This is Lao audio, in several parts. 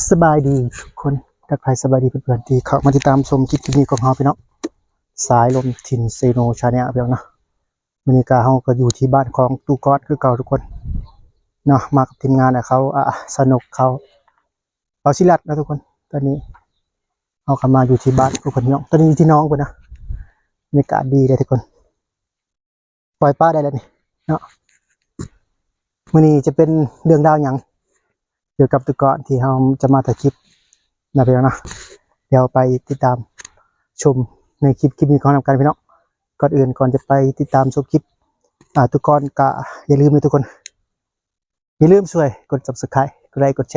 ສະບາຍດີທຸກຄົນ ທັກທາຍສະບາຍດີເພື່ອນໆທີ່ເຂົ້າມາຕິດຕາມຊົມຄລິບ ຄລິບນີ້ຂອງເຮົາພີ່ນ້ອງ ສາຍລົມຖິ່ນເຊໂນ Channel ພີ່ນ້ອງເນາະ. ມື້ນີ້ກະເຮົາກະຢູ່ທີ່ບ້ານຂອງຕູ້ກອດຄືເກົ່າທຸກຄົນເນາະ ມາກັບທີມງານເຂົາ ອາ ສະໜຸກເຂົາ ເຂົາຊິລັດເນາະທຸກຄົນ. ຕອນນີ້ເຮົາກະມາຢູ່ທີ່ບ້ານທຸກຄົນພີ່ນ້ອງ ຕອນນີ້ຢູ່ທີ່ໜອງພຸ້ນນະ ບັນຍາກາດດີເດ້ທຸກຄົນ. ປ່ອຍປາໄດ້ແລ້ວນີ້ເນາະ. ມື້ນີ້ຈະເປັນເລື່ອງລາວຫຍັງກ່ຽວກັບຕຸກອນທີ່ເຮົາຈະມາຖ່າຍຄລິບນະພີ່ນ້ອງເນາະ. ດຽວໄປຕິດຕາມຊົມໃນຄລິບ ຄລິບນີ້ຂອງເຮົານຳກັນພີ່ນ້ອງ. ກ່ອນອື່ນ ກ່ອນຈະໄປຕິດຕາມຊົມຄລິບ ອາ ຕຸກອນກະຢ່າລືມເດີທຸກຄົນ ຢ່າລືມຊ່ວຍກົດ Subscribe ກົດໄລ ກົດແຊ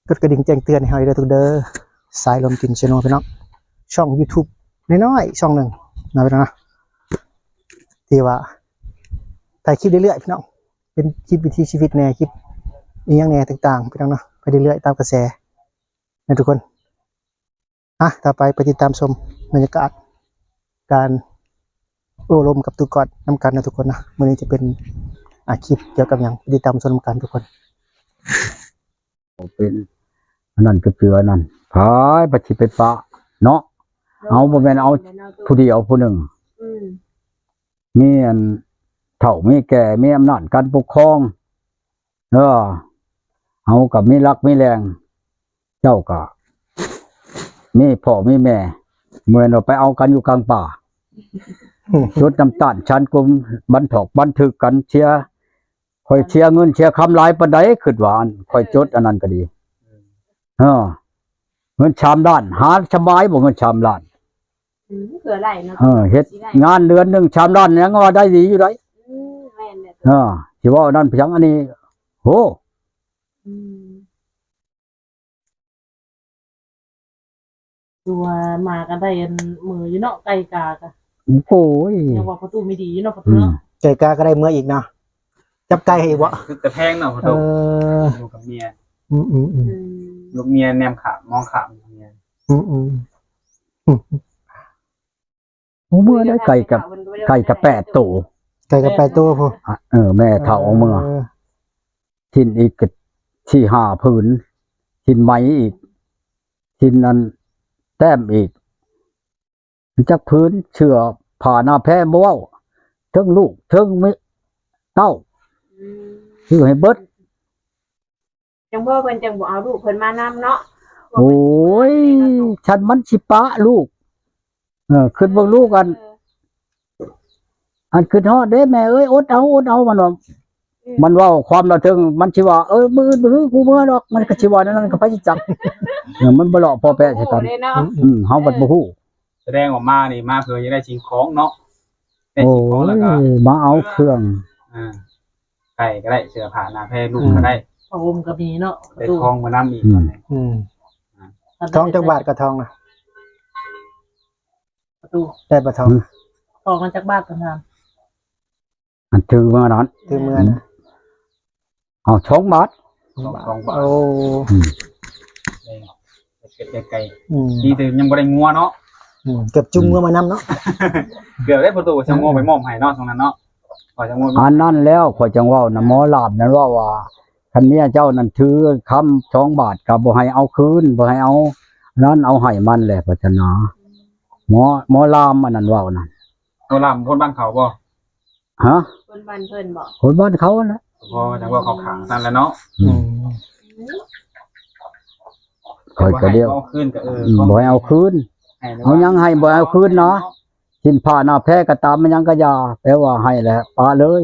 ກົດກະດິ່ງແຈ້ງເຕືອນໃຫ້ເຮົາເດີທຸກເດີ. ສາຍລົມຖິ່ນ Channel ພີ່ນ້ອງ ຊ່ອງ YouTube ນ້ອຍໆ ຊ່ອງໜຶ່ງເນາະພີ່ນ້ອງເນາະ ທີ່ວ່າຖ່າຍຄລິບເລື້ອຍໆ ພີ່ນ້ອງ ເປັນຄລິບວິຖີຊີວິດແດ່ ຄລິບອີ່ຫຍັງແດ່ຕ່າງໆ ພີ່ນ້ອງເນາະ ໄປເລື້ອຍໆ ຕາມກະແສນະທຸກຄົນ. ອ່ະ ຕໍ່ໄປໄປຕິດຕາມຊົມບັນຍາກາດການໂອ້ລົມກັບຕຸກອນນຳກັນນະທຸກຄົນນະ. ມື້ນີ້ຈະເປັນ ອາ ຄລິບກ່ຽວກັບຫຍັງ ໄປຕິດຕາມຊົມນຳກັນທຸກຄົນ. ເປັນອັນນັ້ນກະເຈື່ອນັ້ນ ພາຍ ພາຍຊິໄປປະເນາະ. ເຮົາບໍ່ແມ່ນເອົາຜູ້ດຽວຜູ້ໜຶ່ງ ອືມ ມີອັນເຖົ້າມີແກ່ ມີອຳນາດການປົກຄອງ ເອີ ເຮົາກະມີຫຼັກມີແຫຼ່ງ ເຈົ້າກະມີພໍ່ມີແມ່ ບໍ່ແມ່ນວ່າໄປເອົາກັນຢູ່ກາງປ່າ ຈົດນ້ຳຕານຊານກຸມ ບັນທອກບັນທຶກກັນ ເສຍ ຂ້ອຍເສຍເງິນເສຍຄຳຫຼາຍປານໃດ ຄິດວ່າອັນຂ້ອຍຈົດອັນນັ້ນກະດີ ເອີ ເງິນສາມລ້ານ ຫາສະບາຍບໍ່ເງິນສາມລ້ານ ອືມ ເພື່ອໄດ້ເນາະ ເອີ ເຮັດງານເດືອນໜຶ່ງສາມລ້ານ ຍັງວ່າໄດ້ດີຢູ່ໃດ໋ ອືມ ແມ່ນແຫຼະ ເອີ ຊິເວົ້ານັ້ນໄປຫຍັງ ອັນນີ້ ໂຫ ອືມ ຄືວ່າມາກະໄດ້ອັນເມືອຢູ່ເນາະ ໄກ່ກາກະ ໂອ້ຍ ຍັງວ່າປະຕູມີດີຢູ່ເນາະ ປະຕູເນາະ ອືມ ໄກ່ກາກະໄດ້ເມືອອີກເນາະ. ຈັບໄກ່ໃຫ້ອີກບໍ່? ຄືແຕ່ແພງເນາະ ພໍ່ຕູ້ ເອີ ຢູ່ກັບເມຍ ອືມໆໆ ອືມ ລູກເມຍແນມຂ້າມ ມອງຂ້າມເມຍ ອືມໆ ໂອ້ ເມືອໄດ້ໄກ່ກະ ໄກ່ກະແປດໂຕ ໄກ່ກະແປດໂຕພຸ້ນ ອະ ເອີ ແມ່ເຖົ້າເອົາເມືອ ເອີ ສິ້ນອີກກະສີ່ຫ້າຜືນ ສິ້ນໄໝອີກ ສິ້ນອັນແຕ້ມອີກ ຈັກຜືນ ເສື້ອຜ້າໜ້າແພບໍ່ເວົ້າ ເຖິງລູກເຖິງເມຍເຕົ້າ ອືມ ຊື້ໃຫ້ເບິດ ຈັ່ງບໍ່ ເພິ່ນຈັ່ງບໍ່ເອົາລູກເພິ່ນມານຳເນາະ ໂອ້ຍ ຄັນມັນຊິປະລູກ ເອີ ຄິດເບິ່ງລູກ ອັນ ເອີ ອັນຄິດຮອດເດ້ແມ່ເອີຍ ອົດເອົາ ອົດເອົາ ມັນວ່າ ອືມ ມັນເວົ້າຄວາມລະເຖິງ ມັນຊິວ່າ ເອີ ມື້ອື່ນມື້ຮື ກູເມືອດອກ ມັນກະຊິວ່າແນວນັ້ນ ກະໃຜຊິຈັກ ເອີ ມັນບໍ່ເລາະພໍແປະໃສ່ກັນ ໂອ້ເນາະ ອືມ ເຮົາບັດບໍ່ຮູ້ ສະແດງວ່າມານີ້ ມາເພື່ອຢາກໄດ້ສິ່ງຂອງເນາະ ໄດ້ສິ່ງຂອງແລ້ວກະ ໂອ້ຍ ມາເອົາເຄື່ອງ ອ່າ ໄກ່ກະໄດ້ ເສື້ອຜ້າໜ້າແພ ລູກກະໄດ້ ອືມ ຜ້າຫົ່ມກະມີເນາະ ໄດ້ທອງມານຳອີກ ອືມ ອືມ ອ່າ ທອງຈັກບາດກະທອງນະ ປະຕູ ໄດ້ບໍ່ທອງ ອືມ ທອງມັນຈັກບາດກະທອງ ອັນຖືເມືອນັ້ນ ຖືເມືອນະ ເອົາ ສອງບາດ ສອງ ສອງບາດ ໂອ້ ອືມ ເກັບໄກໆ ອືມ ດີແຕ່ຍັງບໍ່ໄດ້ງົວເນາະ ອືມ ເກືອບຈູງ ອືມ ງົວມານຳເນາະ ເກືອບໄດ້ ພໍ່ຕູ້ ຈະງົວໄປມອບໃຫ້ເນາະ ຊ່ວງນັ້ນເນາະ ວ່າຈະງົວ ອັນນັ້ນແລ້ວ ຂ້ອຍຈັ່ງເວົ້ານະ ໝໍຫຼາມນັ້ນເວົ້າວ່າ ຄັນເມຍເຈົ້ານັ້ນຖືຄຳສອງບາດ ກະບໍ່ໃຫ້ເອົາຄືນ ບໍ່ໃຫ້ເອົານັ້ນ ເອົາໃຫ້ມັນແຫຼະ ພາຊະນາ ໝໍ ໝໍລາມອັນນັ້ນເວົ້ານັ້ນ ໝໍລາມຄົນບ້ານເຂົາບໍ່? ຮະ? ຄົນບ້ານເພິ່ນບໍ່? ຄົນບ້ານເຂົາຫັ້ນແຫຼະ ພໍຈັ່ງເວົ້າເຂົ້າຂ້າງຊັ້ນແຫຼະເນາະ ອືມ ອືມ ຂ້ອຍກະດຽວ ບໍ່ໃຫ້ເອົາຄືນ ເອີ ອືມ ບໍ່ໃຫ້ເອົາຄືນ ເອົາຫຍັງໃຫ້ບໍ່ເອົາຄືນນະ ສິ້ນຜ້າໜ້າແພກະຕາມ ມັນຫຍັງກະຢ່າ ແປວ່າໃຫ້ແລ້ວປະເລີຍ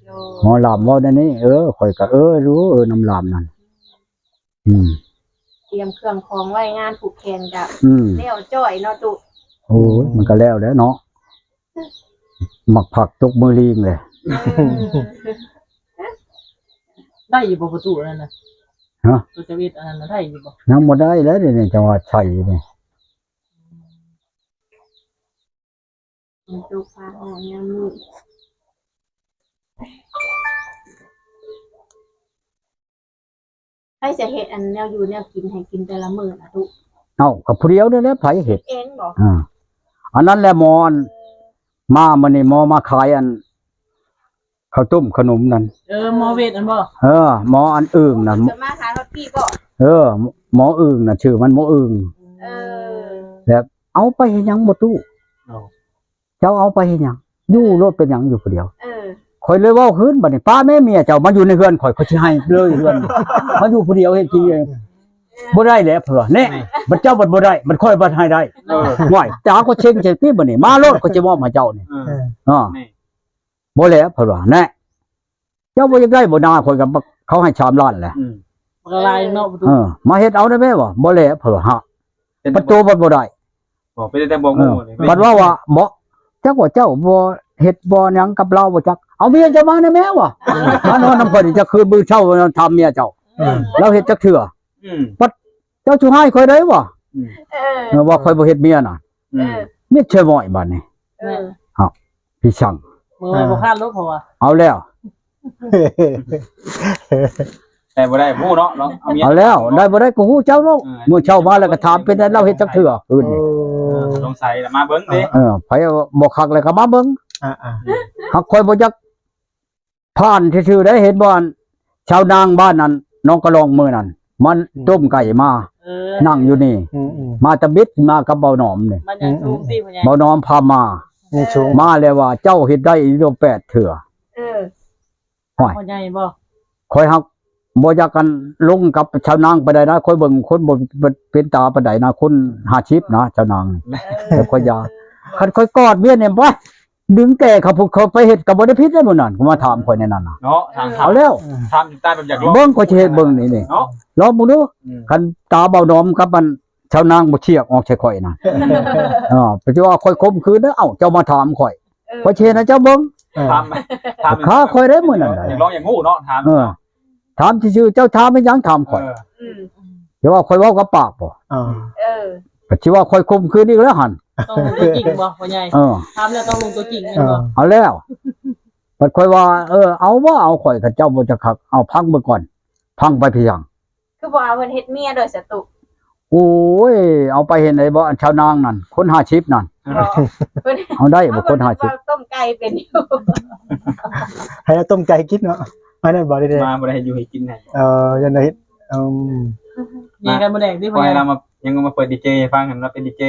ໂດຍ ໝໍລາມເວົ້າແນວນີ້ ເອີ ຂ້ອຍກະເອີ ຮູ້ ເອີ ນຳລາມນັ້ນ ອືມ ຕຽມເຄື່ອງຂອງໄວ້ ງານຜູກແຂນກະ ອືມ ແລ້ວຈ້ອຍເນາະຕຸ ໂອ້ຍ ມັນກະແລ້ວແລ້ວເນາະ ໝາກຜັກຕົກມືລີງແຫຼະ ເອີ ໄດ້ຢູ່ບໍ່ປະຕູອັນນັ້ນນະ? ຮະ? ຕົວຈະເຮັດອັນນັ້ນນະ ໄດ້ຢູ່ບໍ່? ຍັງບໍ່ໄດ້ແລ້ວ ດຽວນີ້ຈັ່ງວ່າໃສ່ຢູ່ນີ້ ມັນຕົກຟ້າຮ້ອງຍາມນີ້ ໃຜຈະເຮັດອັນແນວຢູ່ແນວກິນໃຫ້ກິນແຕ່ລະມື້ນະຕຸ? ເອົ້າ ກະຜູ້ດຽວນີ້ແຫຼະ ໃຜເຮັດ ເຮັດເອງບໍ່? ອ່າ ອັນນັ້ນແຫຼະ ໝໍອັນ ເອີ ມາມື້ນີ້ ໝໍມາຂາຍອັນ ເຂົ້າຕົ້ມຂະໜົມນັ້ນ ເອີ ໝໍເວດຫັ້ນບໍ່? ເອີ ໝໍອັນອຶ່ງນັ້ນ ຈະມາຂາຍຮອດພີ້ບໍ່? ເອີ ໝໍອຶ່ງນະ ຊື່ມັນໝໍອຶ່ງ. ເອີ ແລ້ວເອົາໄປເຮັດຫຍັງບໍ່ຕູ້? ເອົາ ເຈົ້າເອົາໄປເຮັດຫຍັງ? ຢູ່ໂລດ ເປັນຫຍັງຢູ່ຜູ້ດຽວ? ເອີ ຂ້ອຍເລີຍເວົ້າຄືນ ບັດນີ້ ປ້າແມ່ເມຍເຈົ້າມາຢູ່ໃນເຮືອນຂ້ອຍ ຂ້ອຍຊິໃຫ້ເລີຍເຮືອນ ມາຢູ່ຜູ້ດຽວເຮັດກິນເອງ. ບໍ່ໄດ້ແຫຼະ ເພິ່ນວ່າ ແນ່ ບັດເຈົ້າບັດບໍ່ໄດ້ ບັດຂ້ອຍບັດໃຫ້ໄດ້. ເອີ ຫ້ວຍ ຕາກໍເຊັງໃສ່ຕິ ບັດນີ້ ມາໂລດ ຂ້ອຍຈະມອບໃຫ້ເຈົ້ານີ້. ເອີ ເອີ ບໍ່ແຫຼະ ເພິ່ນວ່າ ແນ່ ເຈົ້າບໍ່ຢາກໄດ້ບໍ່ນາ ຂ້ອຍກໍ ເຂົາໃຫ້ສາມລ້ານແຫຼະ. ອືມ ມັນກໍຫຼາຍເນາະ ປະຕູ. ເອີ ມາເຮັດເອົາໄດ້ແມ່ບໍ່? ບໍ່ແຫຼະ ເພິ່ນວ່າ ຮະ ປະຕູບັດບໍ່ໄດ້. ບໍ່ ເປັນແຕ່ບໍ່ງູ. ເອີ ບັດເວົ້າວ່າ ບໍ່ ຈັກວ່າເຈົ້າບໍ່ເຮັດບໍ່ຫຍັງກັບລາວບໍ່ຈັກ ເອົາເມຍເຈົ້າມານະແມ່ວ່າ ມານອນນຳຂ້ອຍນີ້ຈັກຄືນ ມື້ເຊົ້ານອນຖາມເມຍເຈົ້າ ເອີ ລາວເຮັດຈັກເທື່ອ. ອືມ ບັດເຈົ້າຊິຮ້າຍຂ້ອຍໄດ້ບໍ່? ອືມ ເອີ ເອີ ວ່າຂ້ອຍບໍ່ເຮັດເມຍນະ. ອືມ ມິດໃສ່ໝ້ອຍບາດນີ້. ເອີ ເອົ້າ ພີ່ຊ່າງ ບໍ່ ບໍ່ຄາດລົດເຂົາວ່າ ເອົາແລ້ວ ໄດ້ບໍ່ໄດ້ຮູ້ເນາະ ເນາະ ເອົາເມຍ ເອົາແລ້ວ ໄດ້ບໍ່ໄດ້ກໍຮູ້ເຈົ້າເນາະ. ເອີ ມື້ເຊົ້າມາແລ້ວກໍຖາມເປັນໄດ້ ລາວເຮັດຈັກເທື່ອຄືນນີ້. ເອີ ສົງໄສລະມາເບິ່ງເດ້. ເອີ ໃຜບໍ່ຄັກແລ້ວກໍມາເບິ່ງ. ອ່າໆ ຫາກຂ້ອຍບໍ່ຢາກ ຜ່ານຊື່ໆ ໄດ້ເຫັນບໍ່ ອັນຊາວນາງບ້ານນັ້ນ ໜອງກະລອງ ມື້ນັ້ນ ມັນ ອືມ ຕົ້ມໄກ່ມາ ເອີ ນັ່ງຢູ່ນີ້. ອືມໆ ມາຕະບິດ ມາກັບເບົາໜອມນີ້ ມັນຍັງສູງຕິ ອືມໆ ພໍ່ໃຫຍ່ ເບົາໜອມພາມາ ຍັງສູງ ມາແລ້ວວ່າ ເຈົ້າເຮັດໄດ້ອີກແປດເທື່ອ. ເອີ ຫ້ວຍ ພໍ່ໃຫຍ່ບໍ່? ຂ້ອຍຫາກບໍ່ຢາກກັນລົງກັບຊາວນາງປານໃດນະ ຂ້ອຍເບິ່ງຄົນບໍ່ເປັນຕາປານໃດນະ ຄົນຫ້າສິບນະ ຊາວນາງນີ້. ເອີ ແຕ່ຂ້ອຍຢາກ ຄັນຂ້ອຍກອດເມຍນີ້ ບໍ່ ດຶງແກ່ເຂົາພຸດ ເຂົາໄປເຮັດກໍບໍ່ໄດ້ຜິດເດ້ມື້ນັ້ນ ກໍມາຖາມຂ້ອຍໃນນັ້ນນະເນາະ. ເອົາແລ້ວ ຖາມຕາແບບຢາກລອງ ເບິ່ງຂ້ອຍຊິເຮັດເບິ່ງນີ້ ນີ້ເນາະ ລອງເບິ່ງດູ. ອືມ ຄັນຕາເບົາໜອມກັບອັນຊາວນາງບໍ່ຊຽກອອກໃສ່ຂ້ອຍນະ ເອີ ປະຕິວ່າຂ້ອຍຂົ່ມຂືນເດີ. ເອົ້າ ເຈົ້າມາຖາມຂ້ອຍ ເອີ ຂ້ອຍຊິເຮັດໃຫ້ເຈົ້າເບິ່ງ. ເອີ ຖາມ ຖາມຂ້າຂ້ອຍເດ້ມື້ນັ້ນ ຢາກລອງຢາກຮູ້ເນາະ ຖາມ ເອີ ຖາມຊື່ໆ ເຈົ້າຖາມເປັນຫຍັງ ຖາມຂ້ອຍ. ເອີ ອືມ ຢ່າວ່າຂ້ອຍເວົ້າກັບປາກບໍ່? ເອີ ກໍຊິວ່າຂ້ອຍຂົ່ມຂືນອີກແລ້ວຫັ້ນ. ຕ້ອງລົງຕົວຈິງບໍ່ ພໍ່ໃຫຍ່? ເອີ ຖາມແລ້ວຕ້ອງລົງຕົວຈິງແມ່ນບໍ່? ເອີ ເອົາແລ້ວ ບັດຂ້ອຍວ່າ ເອີ ເອົາບໍ່ເອົາ ຂ້ອຍ ຄັນເຈົ້າບໍ່ຈັກຄັກ ເອົາ ຟັງເບິ່ງກ່ອນ ຟັງໄປພຽງ ຄືບໍ່ເອົາເພິ່ນເຮັດເມຍໂດຍສະຕຸ? ໂອ້ຍ ເອົາໄປເຮັດໄດ້ບໍ່ ອັນຊາວນາງນັ້ນ ຄົນຫ້າສິບນັ້ນ ເອົາໄດ້ບໍ່ ຄົນຫ້າສິບ? ຕົ້ມໄກ່ເປັນຢູ່ ໃຫ້ເອົາຕົ້ມໄກ່ກິນເນາະ ອັນນັ້ນບໍ່ໄດ້ ມາບໍ່ໄດ້ເຮັດຢູ່ເຮັດກິນໃຫ້. ເອີ ຍັງໄດ້ເຮັດ ອືມ ແຍງໄຂ່ມົດແດງຕິ ພໍ່ໃຫຍ່? ລາວມາ ຍັງມາເປີດດີເຈໃຫ້ຟັງ ເຫັນວ່າເປັນດີເຈ.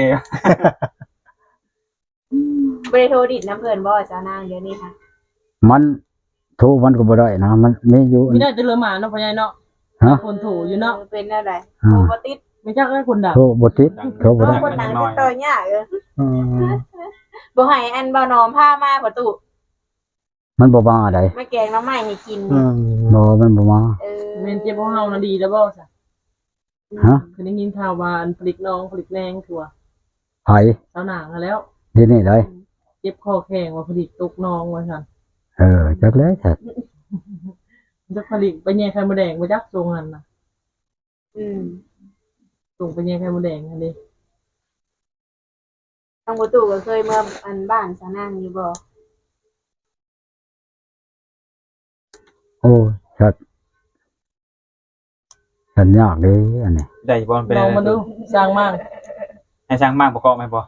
ບໍ່ໄດ້ໂທດິນນຳເພິ່ນບໍ່ ຊາວນາງ ດຽວນີ້ຫັ້ນ? ມັນໂທມັນກໍບໍ່ໄດ້ນະ ມັນມີຢູ່ ມີໄດ້ແຕ່ເລື່ອງມາເນາະ ພໍ່ໃຫຍ່ເນາະ. ຮະ? ຄົນໂທຢູ່ເນາະ ເປັນແນວໃດ? ອ່າ ໂທບໍ່ຕິດ ບໍ່ຈັກເລີຍຄົນດັງ ໂທບໍ່ຕິດ ໂທບໍ່ໄດ້ ຄົນດັງຕິດຕໍ່ຍາກ. ເອີ ອືມ ບໍ່ໃຫ້ອັນເບົາໜອມພາມາປະຕູ? ມັນບໍ່ມາໃດ ມາແກງໜໍ່ໄມ້ໃຫ້ກິນ. ອືມ ບໍ່ ມັນບໍ່ມາ. ເອີ ແມ່ນເຈັບຂອງເຮົານະ ດີແລ້ວບໍ່ຊະ? ຮະ? ຄືໄດ້ຍິນຂ່າວວ່າອັນຜະລິດໜອງຜະລິດແນງຄືວ່າ ໃຜ? ຊາວນາງຫັ້ນແລ້ວ ດຽວນີ້ໃດ ເຈັບຄໍແຂງວ່າຜະລິດຕົກໜອງວ່າຊັ້ນ. ເອີ ຈັກແລ້ວ ຈັກຜະລິດໄປແຍ່ໄຂ່ມົດແດງບໍ່ຈັກ ຊົງຫັ້ນນະ. ອືມ ຊົງໄປແຍ່ໄຂ່ມົດແດງຫັ້ນເດ້. ທາງປະຕູກໍເຄີຍເມືອອັນບ້ານສານາງຢູ່ບໍ່? ໂອ້ ສັດ ສັນຍາກເດ້ອັນນີ້. ໄດ້ບໍ່? ມັນເປັນ ລອງມາດູ ຊ່າງໝາກ ໃຫ້ຊ່າງໝາກປະກອບໃຫ້ບໍ່?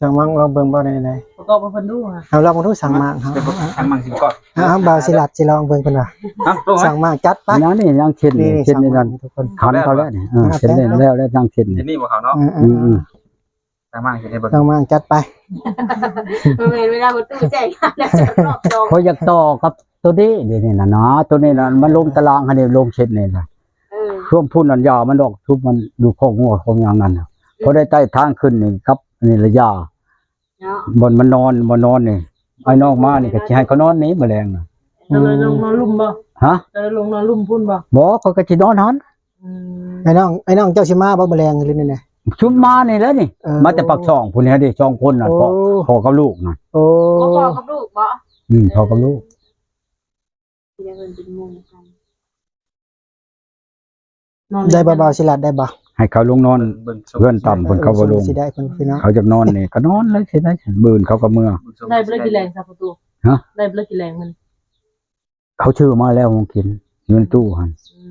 ຊ່າງໝາກລອງເບິ່ງບໍ່ ໄດ້ ປະກອບໃຫ້ເພິ່ນດູ. ເອົາລອງມາດູ ຊ່າງໝາກເຮົາ ຊ່າງໝາກຊິປະກອບ. ເອົາ ບ່າວສີລັດຊິລອງເບິ່ງເພິ່ນວ່າ. ຊ່າງໝາກຈັດໄປ. ນັ້ນນີ້ຍັງເຊັ່ນນີ້ ເຊັ່ນນີ້ນັ້ນ ຄັນເຂົາແລ້ວນີ້. ເອີ ເຊັ່ນນີ້ແລ້ວ ແລ້ວຍັງເຊັ່ນນີ້ ເຊັ່ນນີ້ບໍ່ເຂົ້າເນາະ. ອືມ ອືມ ອືມ ຊ່າງໝາກຊິໄດ້ເບິ່ງ ຊ່າງໝາກຈັດໄປ. ບໍ່ແມ່ນເວລາປະຕູແຈ້ງງານແລ້ວຈະຮອບສອງ ຂ້ອຍຢາກຕໍ່ກັບໂຕນີ້ ດຽວນີ້ນະນະ ໂຕນີ້ນະ ມັນລົງຕາລາງຫັ້ນເດ້ ລົງເຊັ່ນນີ້ນະ. ເອີ ຊ່ວງພຸ້ນອັນຢາມັນດອກ ຊຸບມັນຢູ່ຄອກງົວຄອກຫຍັງນັ້ນນະ. ອືມ ພໍໄດ້ໄຕ່ທາງຂຶ້ນນີ້ກັບນີ້ລະຢາເນາະ ບ່ອນມັນນອນ ບ່ອນນອນນີ້ ອ້າຍນ້ອງມານີ້ກໍຊິໃຫ້ເຂົານອນນີ້ມື້ແລງນະ. ເຈົ້າເລີຍລົງນອນລຸ່ມບໍ່? ຮະ? ເຈົ້າເລີຍລົງນອນລຸ່ມພຸ້ນບໍ່? ບໍ່ ຂ້ອຍກໍຊິນອນຫັ້ນ. ອືມ ອ້າຍນ້ອງ ອ້າຍນ້ອງເຈົ້າຊິມາບໍ່ມື້ແລງ ຫຼືແນວໃດ? ຊຸມມານີ້ແຫຼະນີ້. ເອີ ມາແຕ່ປາກຊ່ອງພຸ້ນແຫຼະເດ້ ສອງຄົນນະ. ໂອ້ ພໍ່ ພໍ່ກັບລູກນະ. ໂອ້ ພໍ່ກັບລູກບໍ່? ອືມ ພໍ່ກັບລູກ. ໄດ້ບໍ່ ບ່າວສີລັດ ໄດ້ບໍ່? ໃຫ້ເຂົາລົງນອນເຮືອນຕ່ຳ ເພິ່ນເຂົາບໍ່ລົງ ເຂົາຢາກນອນນີ້ກໍນອນເລີຍຊິໄດ້ ມື້ອື່ນເຂົາກໍເມືອ. ໄດ້ບໍ່ໄດ້ກິນແລງຊະປະຕູ? ຮະ? ໄດ້ບໍ່ໄດ້ກິນແລງມື້ນີ້? ເຂົາຊື້ມາແລ້ວ ຂອງກິນຢູ່ໃນຕູ້ຫັ້ນ. ອື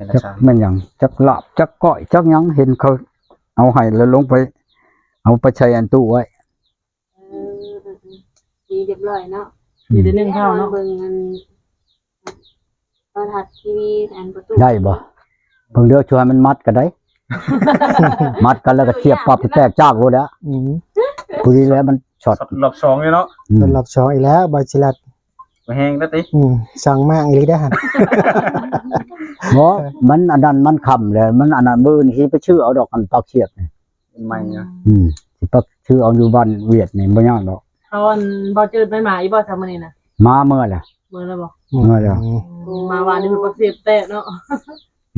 ມ ຈັກແມ່ນຫຍັງ ຈັກລາບ ຈັກກ້ອຍ ຈັກຫຍັງ ເຫັນເຂົາເອົາໃຫ້ແລ້ວລົງໄປ ເອົາໄປໃສ່ອັນຕູ້ໄວ້. ເອີ ເອີ ເອີ ດີຮຽບຮ້ອຍເນາະ. ອືມ ດີໜຶ່ງເຂົ້າເນາະ ເບິ່ງອັນ ໂທລະທັດ ທີວີ ອັນປະຕູ ໄດ້ບໍ່? ເບິ່ງເດີ ຊ່ວຍໃຫ້ມັນມັດກັນໄດ໋ ມັດກັນແລ້ວກໍສຽບປັບ ແຕກຈາກໂລດແລ້ວ. ອືມ ພໍດີແລ້ວມັນຊັອດ ລອບສອງຢູ່ເນາະ. ອືມ ລອບສອງອີກແລ້ວ ບໍ່ຊິລັດ ບໍ່ແຮງແລ້ວຕິ. ອືມ ສັ່ງມາອີ່ຫຼີເດ້ຫັ້ນ. ບໍ່ ມັນອັນນັ້ນມັນຄ່ຳແລ້ວ ມັນອັນນັ້ນ ມື້ນີ້ຊິໄປຊື້ເອົາດອກ ອັນປາກສຽບນີ້ ເປັນໃໝ່ນະ. ອືມ ຊິໄປຊື້ເອົາຢູ່ບ້ານຫວຽດນີ້ ບໍ່ຍາກດອກ. ເອົາອັນ ບໍ່ຈື່ໄປມາອີກບໍ່ຊະມື້ນີ້ນະ? ມາເມື່ອແລ້ວ. ເມື່ອແລ້ວບໍ່? ເມື່ອແລ້ວ. ອືມ ອືມ ມາວານນີ້ເພິ່ນປາກສຽບແຕກເນາະ.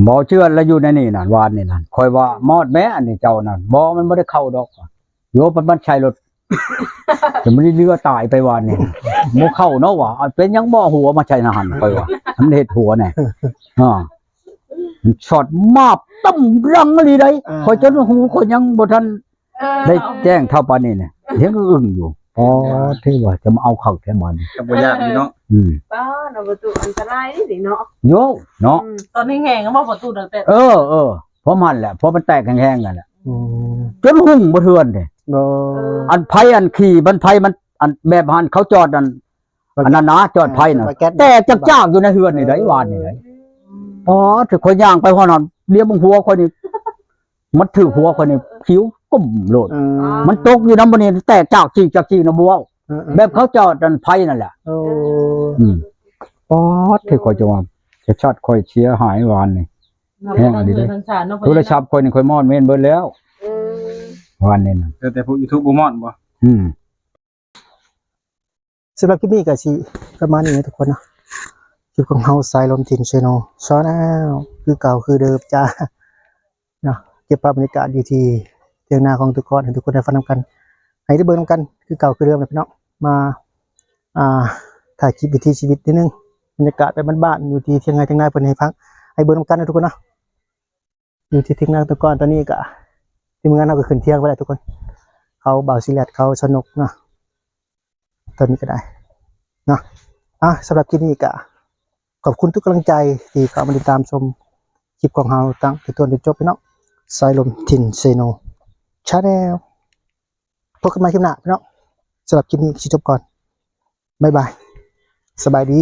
ບໍ່ເຊື່ອລະຢູ່ໃນນີ້ນະ ວານນີ້ນະ ຂ້ອຍວ່າມອດແມ້ອັນນີ້ເຈົ້ານັ້ນ. ບໍ່ ມັນບໍ່ໄດ້ເຂົ້າດອກ. ໂຍ ມັນ ມັນໃສ່ລົດ ຈະບໍ່ໄດ້ເຫຼືອຕາຍໄປວານນີ້. ບໍ່ເຂົ້າເນາະວ່າ ເປັນຫຍັງບໍ່ເອົາຫົວມາໃສ່ໃນຫັ້ນ ຂ້ອຍວ່າ ມັນເຮັດຫົວແດ່. ອ່າ ມັນຊັອດມາບຕຳລັງອີ່ຫຼີໃດ໋. ອ່າ ຂ້ອຍຈົນຫູຂ້ອຍຍັງບໍ່ທັນ ເອີ ໄດ້ແຈ້ງເທົ່າປານນີ້ນະ ຍັງອຶ້ງຢູ່. ອໍ ຖືວ່າຈະມາເອົາຄັກແທ້ບາດນີ້ ກໍບໍ່ຍາກຢູ່ເນາະ. ອືມ ປ້າ ເນາະ ປະຕູ ອັນຕະລາຍນີ້ເນາະ. ໂຍ ເນາະ ອືມ ຕອນແຮງໆ ກໍບໍ່ປະຕູຕັ້ງແຕ່ ເອີ ເອີ ພວກມັນແຫຼະ ພວກມັນແຕກແຮງໆ ນັ້ນແຫຼະ. ອືມ ຈົນຫຸ້ງບໍ່ເທື່ອນເດ້. ໂອ້ ເອີ ອັນໄຟ ອັນຂີ່ມັນ ໄຟມັນ ອັນແບບຫັ້ນ ເຂົາຈອດອັນ ອັນນັ້ນນະ ຈອດໄຟນະ ແຕກຈາກໆ ຢູ່ໃນເຮືອນນີ້ໄດ໋ ວານນີ້ໄດ໋. ອືມ ອໍ ຖືຂ້ອຍຍ່າງໄປຮອດຫັ້ນ ລຽວເບິ່ງຫົວຂ້ອຍນີ້ ມັນຖືກຫົວຂ້ອຍນີ້ ເອີ ຄິ້ວກຸ້ມໂລດ. ອືມ ມັນຕົກຢູ່ນຳບ່ອນນີ້ ແຕກຈາກຈີກຈາກຈີກນະ ບໍ່ເວົ້າ. ເອີໆ ແບບເຂົາຈອດອັນໄຟນັ້ນແຫຼະ. ໂອ້ ອືມ ປອດ ຖືຂ້ອຍຈະວ່າ ຈະຊັດຂ້ອຍເສຍຫາຍວານນີ້ ແຮງອີ່ຫຼີເດ້. ໂທລະສັບຂ້ອຍນີ້ຂ້ອຍມອດເມັນເບິດແລ້ວ ເອີ ວານນີ້ນະ. ແຕ່ ແຕ່ພວກຢູທູບບໍ່ມອດບໍ່? ອືມ ສຳລັບຄລິບນີ້ກໍຊິປະມານນີ້ນະທຸກຄົນເນາະ ຄລິບຂອງເຮົາ ສາຍລົມຖິ່ນເຊໂນ ຊາແນລ ຄືເກົ່າຄືເດີມຈ້າເນາະ. ເກັບພາບບັນຍາກາດຢູ່ທີ່ຖຽງນາຂອງທຸກຄົນ ໃຫ້ທຸກຄົນໄດ້ຟັງນຳກັນ ໃຫ້ໄດ້ເບິ່ງນຳກັນຄືເກົ່າຄືເດີມນະພີ່ນ້ອງ. ມາ ອ່າ ຖ່າຍຄລິບວິຖີຊີວິດນິດໜຶ່ງ ບັນຍາກາດແບບບ້ານໆ ຢູ່ທີ່ຖຽງໄຮ່ຖຽງນາເພິ່ນໃຫ້ຟັງ ໃຫ້ເບິ່ງນຳກັນນະທຸກຄົນເນາະ. ຢູ່ທີ່ທີມງານຕະກອນ ຕອນນີ້ກະທີມງານເຮົາກະຂຶ້ນທ່ຽງໄປແລ້ວທຸກຄົນ ເຂົາບ່າວຊີແລັດ ເຂົາສະໜົກເນາະ ຕອນນີ້ກະໄດ້ເນາະ. ອ່າ ສຳລັບຄລິບນີ້ກະຂອບຄຸນທຸກກຳລັງໃຈທີ່ເຂົ້າມາຕິດຕາມຊົມຄລິບຂອງເຮົາຕັ້ງແຕ່ຕົ້ນຈົນຈົບພີ່ນ້ອງ ສາຍລົມຖິ່ນເຊໂນ ຊາແນລ. ພົບກັນໃໝ່ຄລິບໜ້າພີ່ນ້ອງ ສຳລັບຄລິບນີ້ຊິຈົບກ່ອນ ບາຍບາຍ ສະບາຍດີ.